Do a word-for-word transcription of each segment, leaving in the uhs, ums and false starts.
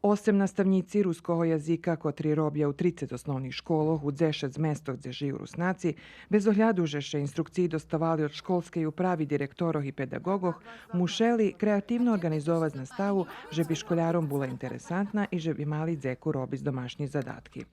Осем наставнїци руского язика, котри робя у трицец основних школох у дзешец местох дзе жию Руснаци, без огляду же ше инструкциї доставали од школскей управи, директорох и педаґоґох, мушели креативно орґанизовац наставу же би школяром була интересантна и же би мали дзеку робиц домашнї задатки.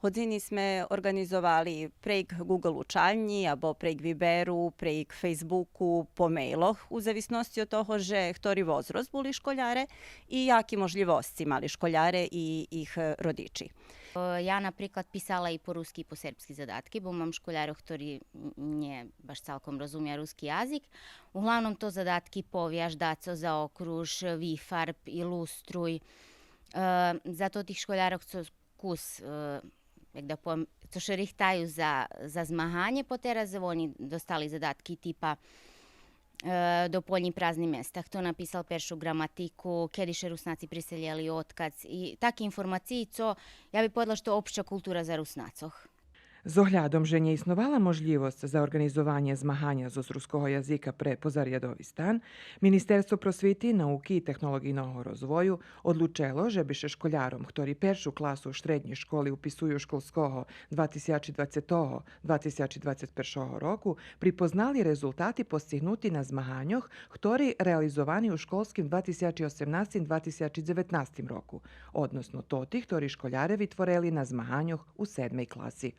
Годзини зме орґанизовали прейґ Google учальнї або прейґ Виберу, прейґ Фейсбуку, по мейлох, у зависносци од того же хтори возрост були школяре и яки можлївосци мали школяре и їх, е, родичи. Е, я, наприклад, писала и по руски и по сербски задатки, бо мам школярох хтори нє баш цалком розумя руски язик. Углавном то задатки по вяждацо, заокруж, вифарб, илуструй. Е, за то тих школярох цо кус, е, як да повем, цо ше рихтаю за, за змаганє потераз, вони достали задатки типа, е, дополнї празни места, хто написал першу ґраматику, кеди ше Руснаци приселєли, одкадз, и таки информациї, цо, я би поведла, же то опща култура за Руснацох. З оглядом же нє исновала можлївосц за орґанизованє змаганя зоз руского язика пре позарядови стан, Министерство просвити, науки и технолоґийного розвою одлучело же би ше школяром, хтори першу класу штреднєй школи уписую школского два тисячи двацетого, два тисячи двацет першого року, припознали резултати постигнути на змаганьох хтори реализовани у школским два тисячи осемнастим, два тисячи дзеветнастим року, односно тоти хтори школяре витворели на змаганьох у седмей класи.